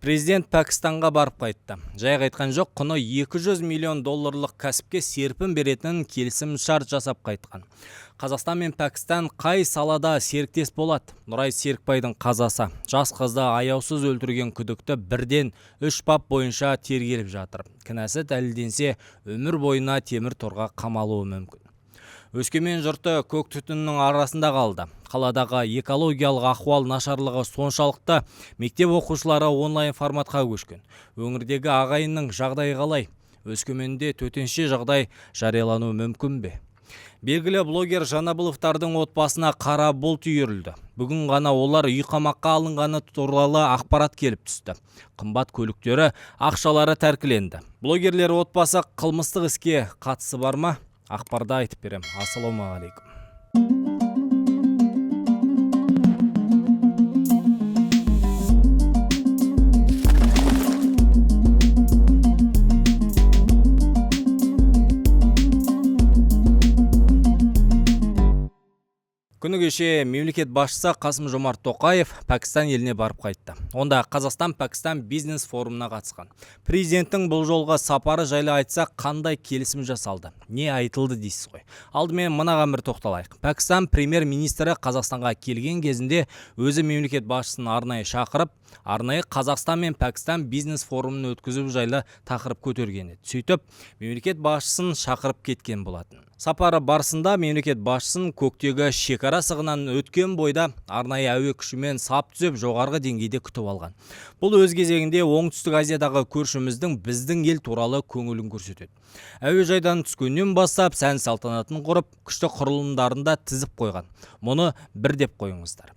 Президент Пәкістанға барып қайтты. Жай қайтқан жоқ, құны 200 миллион долларлық кәсіпке серпін беретін келісім шарт жасап қайтқан. Қазақстан мен Пәкістан қай салада серіктес болады? Нұрай Серікбайдың қазасы. Жас қызды аяусыз өлтірген күдікті бірден 3 бап бойынша тергеліп жатыр. Кінәсі дәлелденсе, өмір бойына темір торға қамалуы мүмкін. Өскемен жұрты көк түтіннің арасында қалды. Қаладағы экологиялық ахуал нашарлығы соншалықты, мектеп оқушылары онлайн форматқа көшкен. Өңірдегі ағайынның жағдайы қалай? Өскеменде төтенше жағдай жариялануы мүмкін бе? Белгілі блогер Жанабыловтардың отбасына қара бұлт үйірілді. Бүгін ғана олар үй қамаққа алынғаны туралы ақпарат келіп түсті. Қымбат көліктері, ақшалары тәркіленді. Блогерлер отбасы қылмыстық іске қатысы бар ма? Ақпарда айтып берем. Ассалаумағалейкум. Күні кеше мемлекет басшысы Қасым-Жомарт Тоқаев Пәкістан еліне барып қайтты. Онда Қазақстан-Пәкістан бизнес форумына қатысқан. Президенттің бұл жолғы сапары жайлы айтсақ, қандай келісім жасалды? Не айтылды дейсіз ғой? Алдымен мынаған бір тоқталайық. Пәкістан премьер-министрі Қазақстанға келген кезінде өзі мемлекет басшысын арнайы шақырып, арнайы Қазақстан мен Пәкістан бизнес форумын өткізу жайлы тақырып көтерген еді. Сөйтіп, мемлекет басшысын шақырып кеткен болатын. Сапары барысында мемлекет басшысын көктегі шекара сығынан өткен бойда арнайы әуе күшімен сап түзеп жоғарғы деңгейде күтіп алған. Бұл өз кезегінде Оңтүстік Азиядағы көршіміздің біздің ел туралы көңілін көрсетеді. Әуежайдан түскеннен бастап сән салтанатын құрып, күшті құрылымдарын да тізіп қойған. Мұны бір деп қойыңыздар.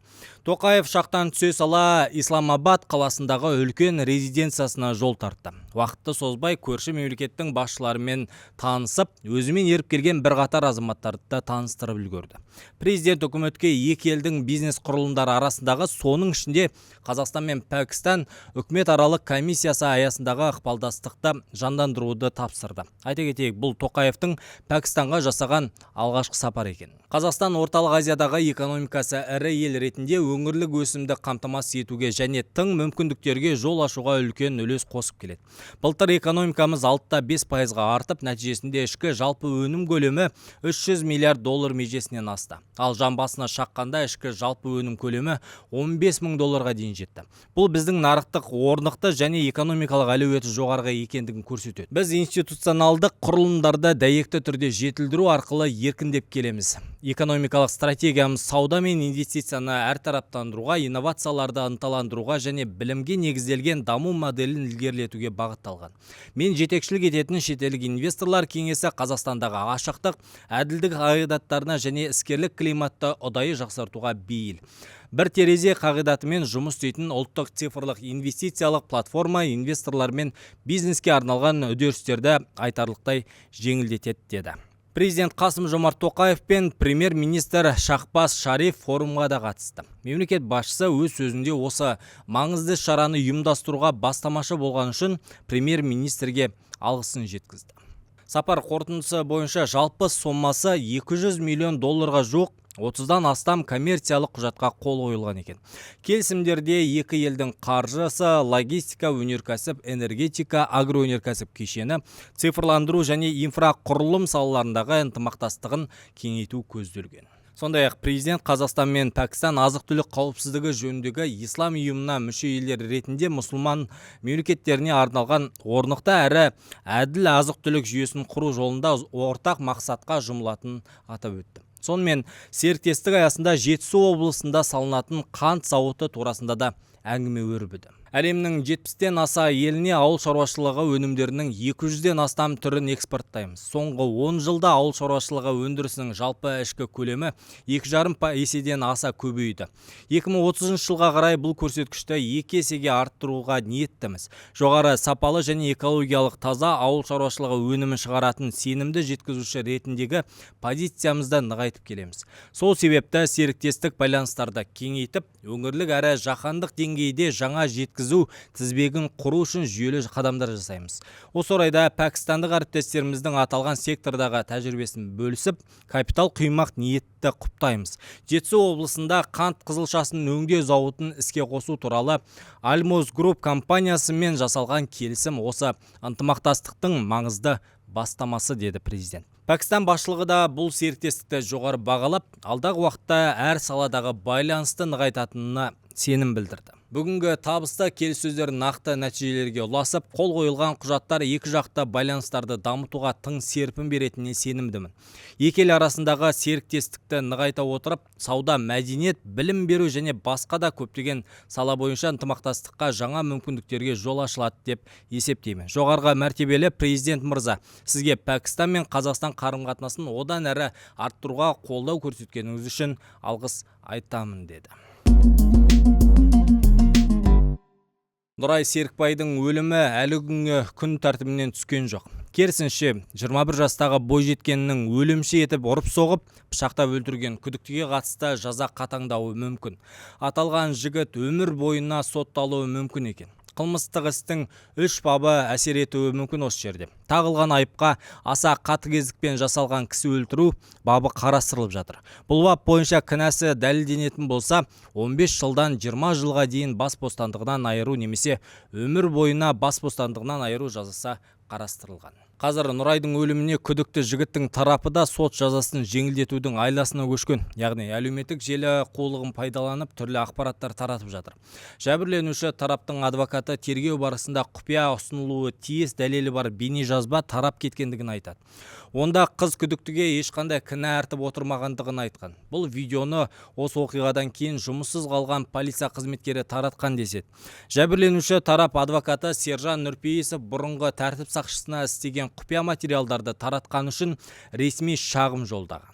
Тоқаев ұшақтан түсе сала Исламабад қаласындағы үлкен резиденциясына жол тартты. Уақытты созбай көрші мемлекеттің басшыларымен танысып, өзімен еріп келген бірқатар азаматтарды да таныстырып үлгерді. Президент үкіметке екі елдің бизнес құрылымдары арасындағы, соның ішінде Қазақстан мен Пәкістан үкіметаралық комиссиясы аясындағы ықпалдастықты жандандыруды тапсырды. Айта кетейік, бұл Тоқаевтың Пәкістанға жасаған алғашқы сапары екен. Қазақстан Орталық Азиядағы экономикасы ірі ел ретінде өңірлік өсімді қамтамасыз етуге және тың мүмкіндіктерге жол ашуға үлкен үлес қосып келеді. Былтыр экономикамыз 6,5%-ға артып, нәтижесінде ішкі жалпы өнім көлемі 300 миллиард доллар межесінен асты. Ал жан басына шаққанда ішкі жалпы өнім көлемі 15 мың долларға дейін жетті. Бұл біздің нарықтық орнықты және экономикалық әлеуеті жоғарғы екендігін көрсетеді. Біз институционалдық құрылымдарды дәйекті түрде жетілдіру арқылы еркіндеп келеміз. Экономикалық стратегиямыз сауда мен инвестицияны әртараптандыруға, инновацияларды ынталандыруға және білімге негізделген даму моделін ілгерілетуге бағытталған. Мен жетекшілік ететін шетелдік инвесторлар кеңесі Қазақстандағы ашықтық, әділдік қағидаттарына және іскерлік климатты ұдайы жақсартуға бейіл. Бір терезе қағидатымен жұмыс істейтін ұлттық цифрлық инвестициялық платформа инвесторлар мен бизнеске арналған үдерістерді айтарлықтай жеңілдетеді деді. Президент Қасым-Жомарт Тоқаев пен премьер-министр Шахбаз Шариф форумға да қатысты. Мемлекет басшысы өз сөзінде осы маңызды шараны ұйымдастыруға бастамашы болған үшін премьер-министрге алғысын жеткізді. Сапар қорытындысы бойынша жалпы сомасы 200 миллион долларға жуық 30-дан астам коммерциялық құжатқа қол қойылған екен. Келісімдерде екі елдің қаржысы, логистика, өнеркәсіп, энергетика, агроөнеркәсіп кешені, цифрландыру және инфрақұрылым салаларындағы ынтымақтастығын кеңейту көзделген. Сондай-ақ президент Қазақстан мен Пәкістан азық-түлік қауіпсіздігі жөніндегі Ислам ұйымына мүше елдер ретінде мұсылман мемлекеттеріне арналған орнықты әрі әділ азық-түлік жүйесін құру жолында ортақ мақсатқа жұмылатынын атап өтті. Сонымен серіктестік аясында Жетісу облысында салынатын қант зауыты турасында да әңгіме өрбіді. Әлемнің 70-тен аса еліне ауыл шаруашылығы өнімдерінің 200-ден астам түрін экспорттаймыз. Соңғы 10 жылда ауыл шаруашылығы өндірісінің жалпы ішкі көлемі 2,5 еседен аса көбейді. 2030 жылға қарай бұл көрсеткішті 2 есеге арттыруға ниеттіміз. Жоғары сапалы және экологиялық таза ауыл шаруашылығы өнімін шығаратын сенімді жеткізуші ретіндегі позициямызды нығайтып келеміз. Сол себепті серіктестік байланыстарды кеңейтіп, өңірлік әрі жаһандық деңгейде деңгейде жаңа жеткізу тізбегін құру үшін жүйелі қадамдар жасаймыз. Осы орайда пәкістандық әріптестеріміздің аталған сектордағы тәжірибесін бөлісіп, капитал құймақ ниетті құптаймыз. Жетісу облысында қант қызылшасын өңдеу зауытын іске қосу туралы Альмоз Групп компаниясымен жасалған келісім осы ынтымақтастықтың маңызды бастамасы, деді президент. Пәкістан басшылығы да бұл серіктестікті жоғары бағалап, алдағы уақытта әр саладағы байланысты нығайтатынына сенім білдірді. Бүгінгі табысты келіссөздер нақты нәтижелерге ұласып, қол қойылған құжаттар екі жақты байланыстарды дамытуға тың серпін беретініне сенімдімін. Екі ел арасындағы серіктестікті нығайта отырып, сауда, мәдениет, білім беру және басқа да көптеген сала бойынша ынтымақтастыққа жаңа мүмкіндіктерге жол ашылады деп есептеймін. Жоғарғы мәртебелі президент мырза, сізге Пәкістан мен Қазақстан қарым-қатынасын одан әрі арттыруға қолдау көрсеткеніңіз үшін алғыс айтамын, деді. Нұрай Серікбайдың өлімі әлі күнге күн тәртібінен түскен жоқ. Керісінше, 21 жастағы бойжеткеннің өлімші етіп ұрып соғып, пышақтап өлтірген күдіктіге қатысты жаза қатаңдауы мүмкін. Аталған жігіт өмір бойына сотталуы мүмкін екен. Қылмыстық істің 3 бабы әсер етуі мүмкін осы жерде. Тағылған айыпқа аса қатыгездікпен жасалған кісі өлтіру бабы қарастырылып жатыр. Бұл бап бойынша кінәсі дәлелденетін болса, 15 жылдан 20 жылға дейін бас бостандығынан айыру немесе өмір бойына бас бостандығынан айыру жазасы қарастырылған. Қазір Нұрайдың өліміне күдікті жігіттің тарапы да сот жазасын жеңілдетудің айласына көшкен. Яғни әлеуметтік желі қулығын пайдаланып түрлі ақпараттар таратып жатыр. Жәбірленуші тараптың адвокаты тергеу барысында құпия ұсынылуы тиіс дәлелі бар бейнежазба тарап кеткендігін айтады. Онда қыз күдіктіге ешқандай кінә артып отырмағандығын айтқан. Бұл видеоны осы оқиғадан кейін жұмыссыз қалған полиция қызметкері таратқан деседі. Жәбірленуші тарап адвокаты Сержан Нұрпейісов бұрынғы тәртіп сақшысына істеген құпия материалдарды таратқан үшін ресми шағым жолдаған.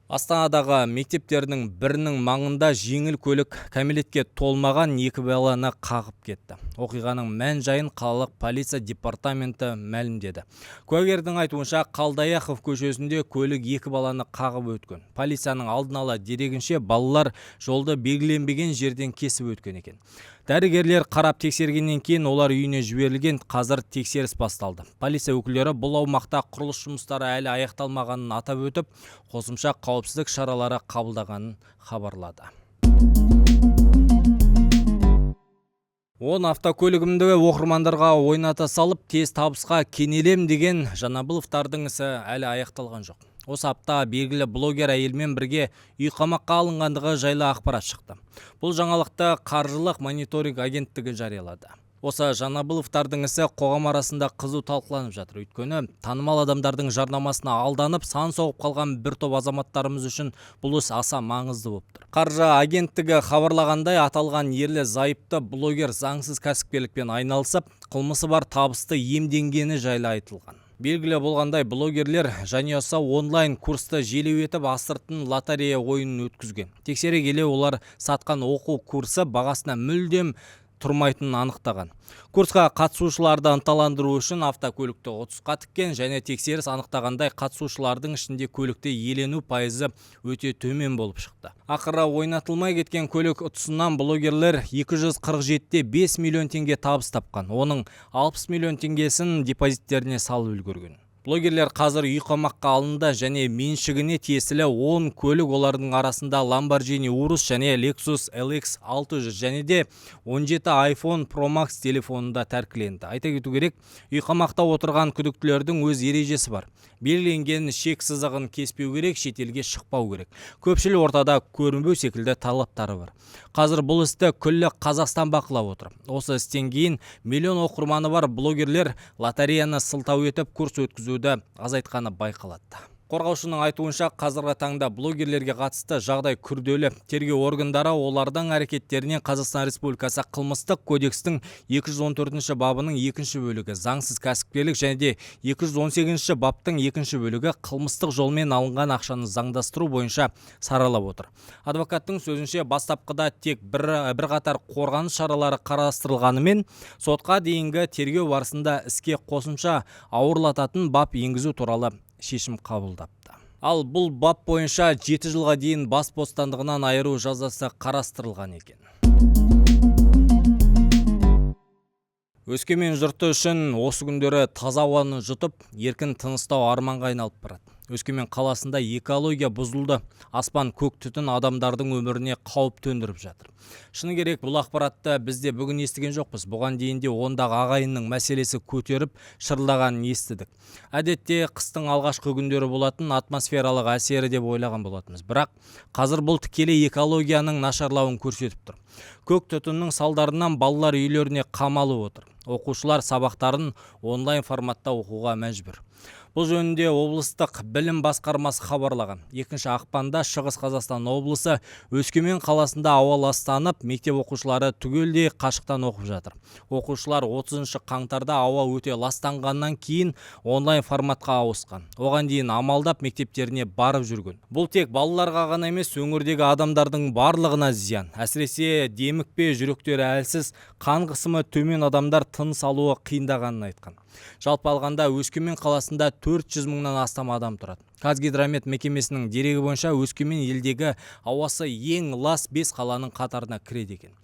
Астанадағы мектептердің бірінің маңында жеңіл көлік кәмелетке толмаған екі баланы қағып кетті. Оқиғаның мән-жайын қалалық полиция департаменті мәлімдеді. Куәгердің айтуынша, Қалдаяқов көшесінде көлік екі баланы қағып өткен. Полицияның алдын ала дерегінше, балалар жолды белгіленбеген жерден кесіп өткен екен. Дәрігерлер қарап тексергеннен кейін олар үйіне жіберілген, қазір тексеріс басталды. Полиция өкілдері бұл аумақта құрылыс жұмыстары әлі аяқталмағанын атап өтіп, қосымша қауіпсіздік шаралары қабылдағанын хабарлады. 10 автокөлігімді оқырмандарға ойната салып, тез табысқа кенелем деген Жанабыловтардың ісі әлі аяқталған жоқ. Осы апта белгілі блогер әйелмен бірге үй қамаққа алынғандығы жайлы ақпарат шықты. Бұл жаңалықты қаржылық мониторинг агенттігі жариялады. Осы Жанабыловтардың ісі қоғам арасында қызу талқыланып жатыр. Өйткені танымал адамдардың жарнамасына алданып, сан соғып қалған бір топ азаматтарымыз үшін бұл іс аса маңызды болып тұр. Қаржы агенттігі хабарлағандай, аталған ерлі зайыпты блогер заңсыз кәсіпкерлікпен айналысып, қылмысы бар табысты иемденгені жайлы айтылған. Белгілі болғандай, блогерлер жанұясы онлайн курсты желеу етіп, астыртын лотерея ойынын өткізген. Тексере келе олар сатқан оқу курсы бағасына мүлдем тұрмайтынын анықтаған. Курсқа қатысушыларды ынталандыру үшін автокөлікті ұтысқа тіккен және тексеріс анықтағандай, қатысушылардың ішінде көлікті иелену пайызы өте төмен болып шықты. Ақыры ойнатылмай кеткен көлік ұтысынан блогерлер 247,5 миллион теңге табыс тапқан. Оның 60 миллион теңгесін депозиттеріне салып үлгерген. Блогерлер қазір үй қамаққа алынды және меншігіне тиесілі 10 көлік, олардың арасында Lamborghini Urus және Lexus LX 600 және де 17 iPhone Pro Max телефонында тәркіленді. Айта кету керек, үй қамақта отырған күдіктілердің өз ережесі бар. Белгіленген шек сызығын кеспеу керек, шетелге шықпау керек. Көпшіл ортада көрінбеу секілді талаптары бар. Қазір бұл істі күллі Қазақстан бақылап отыр. Осы істен кейін миллион оқырманы бар блогерлер лотереяны сылтау етіп курс өткізуді азайтқаны байқалады. Қорғаушының айтуынша, қазіргі таңда блогерлерге қатысты жағдай күрделі. Тергеу органдары олардың әрекеттерінен Қазақстан Республикасы Қылмыстық кодекстің 214 бабының екінші бөлігі заңсыз кәсіпкерлік және де 218 баптың екінші бөлігі қылмыстық жолмен алынған ақшаны заңдастыру бойынша саралап отыр. Адвокаттың сөзінше, бастапқыда тек бірқатар қорғаныс шаралары қарастырылғанымен, сотқа дейінгі тергеу барысында іске қосымша ауырлататын бап енгізу туралы шешім қабылдапты. Ал бұл бап бойынша 7 жылға дейін бас бостандығынан айыру жазасы қарастырылған екен. Өскемен жұрты үшін осы күндері таза ауаны жұтып, еркін тыныстау арманға айналып барады. Өскемен қаласында экология бұзылды. Аспан көк түтін адамдардың өміріне қауіп төндіріп жатыр. Шыны керек, бұл ақпаратты біз де бүгін естіген жоқпыз. Бұған дейін де ондағы ағайынның мәселесі көтеріп, шырылдағанын естідік. Әдетте қыстың алғашқы күндері болатын атмосфералық әсері деп ойлаған болатынбыз. Бірақ қазір бұл тікелей экологияның нашарлауын көрсетіп тұр. Көк түтіннің салдарынан балалар үйлеріне қамалып отыр. Оқушылар сабақтарын онлайн форматта оқуға мәжбүр. Бұл жөнінде облыстық білім басқармасы хабарлаған. 2 ақпанда Шығыс Қазақстан облысы Өскемен қаласында ауа ластанып, мектеп оқушылары түгелдей қашықтан оқып жатыр. Оқушылар 30 қаңтарда ауа өте ластанғаннан кейін онлайн форматқа ауысқан. Оған дейін амалдап мектептеріне барып жүрген. Бұл тек балаларға ғана емес, өңірдегі адамдардың барлығына зиян. Әсіресе демікпе, жүректері әлсіз, қан қысымы төмен адамдар тыныс алуы қиындағанын айтқан. Жалпы алғанда, Өскемен қаласында 400 мыңнан астам адам тұрады. Қазгидромет мекемесінің дерегі бойынша, Өскемен елдегі ауасы ең лас 5 қаланың қатарына кіреді екен.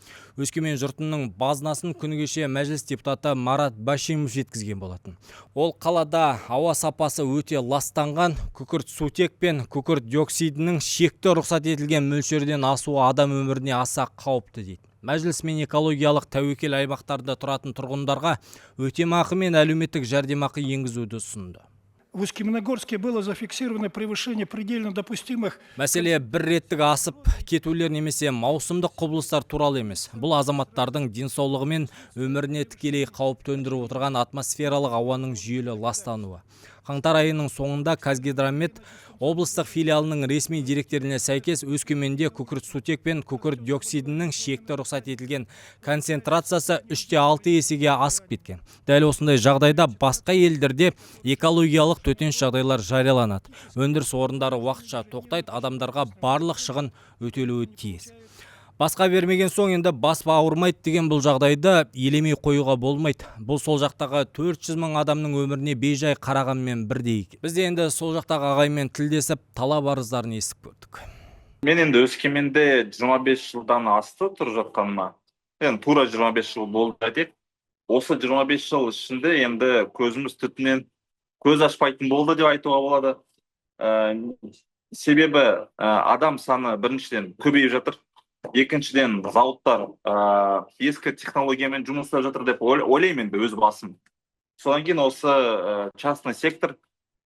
Өскемен жұртының базынасын күні кеше Мәжіліс депутаты Марат Башимов жеткізген болатын. Ол қалада ауа сапасы өте ластанған, күкірт сутек пен күкірт диоксидінің шекті рұқсат етілген мөлшерден асуы адам өміріне аса қауіпті дейді. Мәжілісмен экологиялық тәуекел аймақтарда тұратын тұрғындарға өтемақы мен әлеуметтік жәрдемақы енгізуді ұсынды. В Усть-Каменогорске было зафиксировано превышение предельно допустимых Мәселе бір реттік асып кетулер немесе маусымдық құбылыстар туралы емес. Бұл азаматтардың денсаулығы мен өміріне тікелей қауіп төндіріп отырған атмосфералық ауаның жүйелі ластануы. Қаңтар айының соңында Қазгидромет облыстық филиалының ресми деректеріне сәйкес, Өскеменде күкірт сутек пен күкірт диоксидінің шекті рұқсат етілген концентрациясы 3,6 есеге асып кеткен. Дәл осындай жағдайда басқа елдерде экологиялық төтенше жағдайлар жарияланады. Өндіріс орындары уақытша тоқтайды, адамдарға барлық шығын өтелуі тиіс. Басқа бермеген соң енді бас ауырмайды деген бұл жағдайды елемей қоюға болмайды. Бұл сол жақтағы 400 мың адамның өміріне бейжай қарағанмен бірдей екен. Біз де енді сол жақтағы ағайынмен тілдесіп, талап арыздарын естіп көрдік. Мен енді Өскеменде 25 жылдан асты тұрып жатқаныма. Енді тура 25 жыл болды айтайық. Осы 25 жыл ішінде енді көзіміз түтіннен көз ашпайтын болды деп айтуға болады. Себебі адам саны біріншіден көбейіп жатыр. Екіншіден, зауыттар ескі технологиямен жұмыс істеп жатыр деп ойлаймын енді өз басым. Содан кейін осы частный сектор,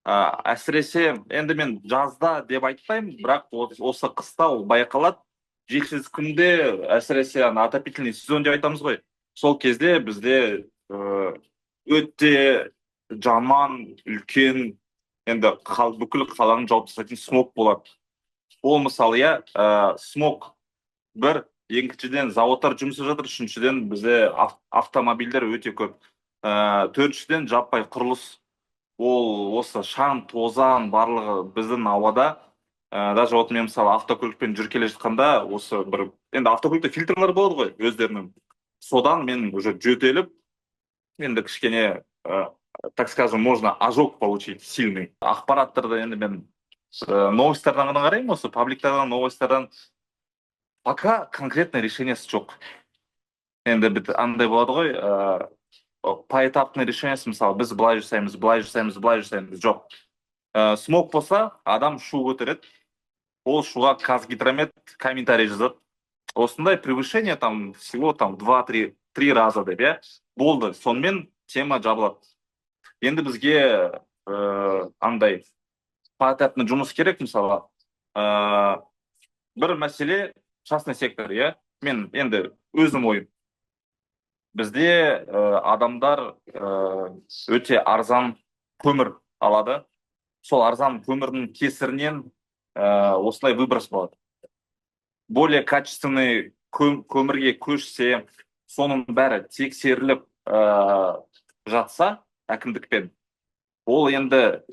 әсіресе енді мен жазда деп айтпаймын, бірақ осы қыста ол байқалады. Желсіз күнде, әсіресе ана отопительный сезон деп айтамыз ғой, сол кезде бізде өте жаман үлкен енді бүкіл қаланы жауып тастайтын смог болады. Ол мысалы, иә, смог бір, екіншіден, зауыттар жұмыс істеп жатыр, үшіншіден, бізде автомобильдер өте көп, төртіншіден, жаппай құрылыс. Ол осы шаң тозаң барлығы біздің ауада. Даже вот мен мысалы автокөлікпен жүріп келе жатқанда, осы бір енді автокөлікте фильтрлар болады ғой өздерінің, содан мен уже жөтеліп, енді кішкене, так скажем, можно ожог получить сильный. Ақпараттарды енді мен новостьтардан ғана қараймын, осы пабликтардан, новостьтардан. Пока конкретный решениесі жоқ. Енді андай болады ғой, поэтапный решениесі, мысалы, біз былай жасаймыз, былай жасаймыз, былай жасаймыз, жоқ. Смог болса, адам шу көтереді, ол шуға Казгидромет комментарий жазады: осындай превышение там всего там два три раза деп, иә, болды, сонымен тема жабылады. Енді бізге андай поэтапный жұмыс керек. Мысалы, бір мәселе частный сектор, иә, мен енді өзім ойым, бізде адамдар өте арзан көмір алады, сол арзан көмірдің кесірінен осылай выброс болады. Более качественный көмірге көшсе, соның бәрі тексеріліп жатса әкімдікпен, ол енді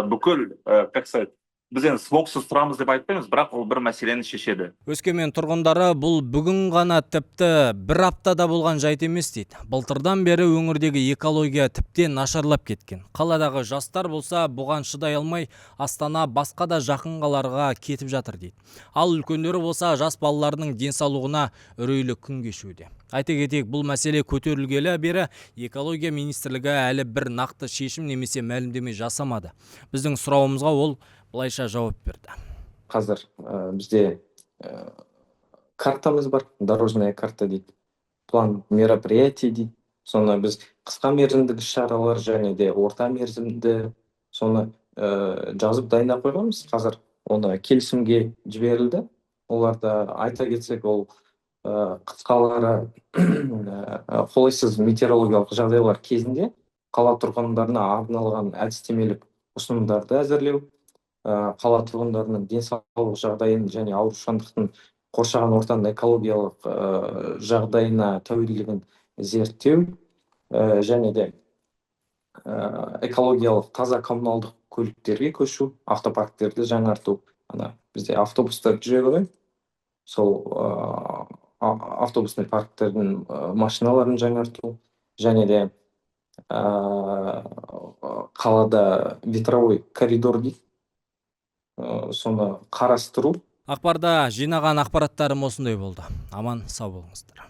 бүкіл, как сказать Біз енді смогсыз тұрамыз деп айтпаймыз, бірақ ол бір мәселені шешеді. Өскемен тұрғындары бұл бүгін ғана, тіпті бір аптада болған жайт емес дейді. Былтырдан бері өңірдегі экология тіптен нашарлап кеткен. Қаладағы жастар болса, бұған шыдай алмай, Астана, басқа да жақын қалаларға кетіп жатыр дейді. Ал үлкендері болса, жас балаларының денсаулығына үрейлі күн кешуде. Айта кетейік, бұл мәселе көтерілгелі бері экология министрлігі әлі бір нақты шешім немесе мәлімдеме жасамады. Біздің сұрауымызға ол былайша жауап берді. Қазір бізде картамыз бар, дорожная карта дейді, план мероприятий дейді. Соны біз қысқа мерзімдік іс шаралар және де орта мерзімді, соны жазып, дайындап қойғанбыз. Қазір оны келісімге жіберілді. Оларда, айта кетсек, ол қысқалары қолайсыз метеорологиялық жағдайлар кезінде қала тұрғындарына арналған әдістемелік ұсынымдарды әзірлеу, қала тұрғындарының денсаулық жағдайын және аурушаңдықтың қоршаған ортаның экологиялық жағдайына тәуелділігін зерттеу және де экологиялық таза коммуналдық көліктерге көшу, автопарктерді жаңарту. Ана бізде автобустар жүреді ғой, сол автобусный парктердің машиналарын жаңарту және де қалада ветровой коридор дейді, соны қарастыру. Ақпарда жинаған ақпараттарым осындай болды. Аман сау болыңыздар.